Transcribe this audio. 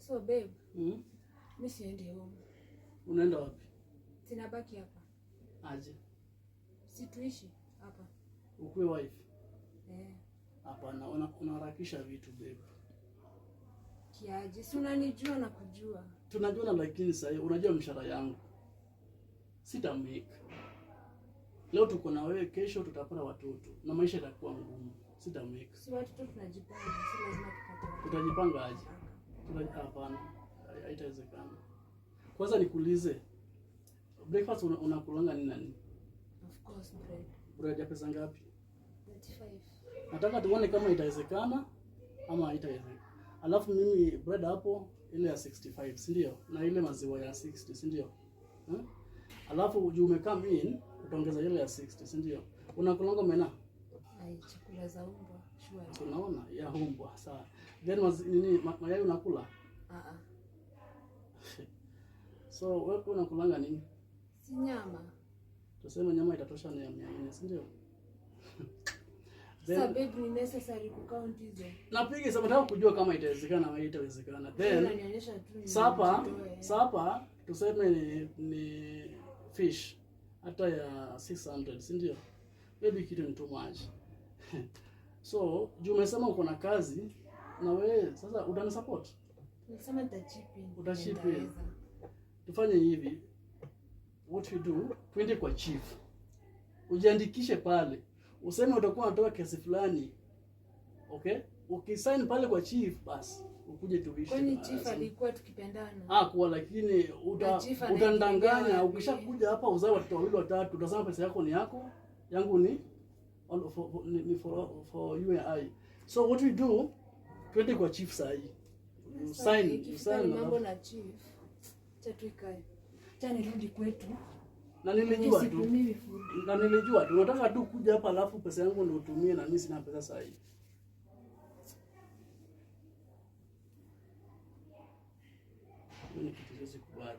So babe, mi siendi home. Unaenda wapi? Sinabaki hapa. Aje. Situishi hapa. Ukuwe wife? Eh. Hapana, unaharakisha vitu babe. Kiaje? Si unanijua na kujua. Tunajuana lakini sasa unajua mshahara yangu. Sitamake. Leo tuko na wewe, kesho tutapata watoto na maisha itakuwa ngumu. Sitamake. Si watoto tunajipanga, si lazima tupate watoto. Tutajipanga aje? Hapana, haitawezekana. Kwanza nikuulize, breakfast unakulanga nini na nini? Of course bread. Bread ya pesa ngapi? 35. Nataka tuone kama itawezekana ama haitawezekana. Alafu mimi bread hapo ile ya 65, si ndio? Na ile maziwa ya 60, si ndio? Alafu juu umecome in utaongeza ile ya 60, si ndio? Unakulanga mena? Ai, chakula za umbwa, sure. Unaona ya umbwa, sawa. Then nini mayai unakula? Ah ah. So wewe unakulanga nini? Si nyama. Tuseme nyama itatosha ni ya 400, si ndio? Sasa babe, ni necessary kucount hizo. Napiga sababu nataka kujua kama itawezekana ama haitawezekana. Then unanionyesha tu ni supper, nijitoe. supper tuseme ni fish hata ya 600, si ndio? Maybe kitu ni too much. So, juu umesema uko na kazi na wewe sasa utanisupport? Nilisema nitachip in. Utachip in. Nitaweza. Tufanye hivi. What you do, twende kwa chief. Ujiandikishe pale. Useme utakuwa unatoa kesi fulani. Okay? Ukisign pale kwa chief basi ukuje tuishi. Kwani chief alikuwa tukipendana? Ah, kuwa lakini Na chief anaingilia utandanganya. wapi? Ukishakuja hapa uzae watoto wawili watatu, utasema pesa yako ni yako, yangu ni all for, for, ni, ni for you and I. So what we do, twende kwa chief saa hii. You Sasa, sign, you ikifika sign ni mambo alafu- na chief. Acha tu ikae. Acha nirudi kwetu. Na nilijua tu. Sipimiwi food. Na nilijua tu unataka tu kuja hapa alafu pesa yangu ndio utumie na mimi sina pesa saa hii. Hiyo ni kitu siwezi kubali.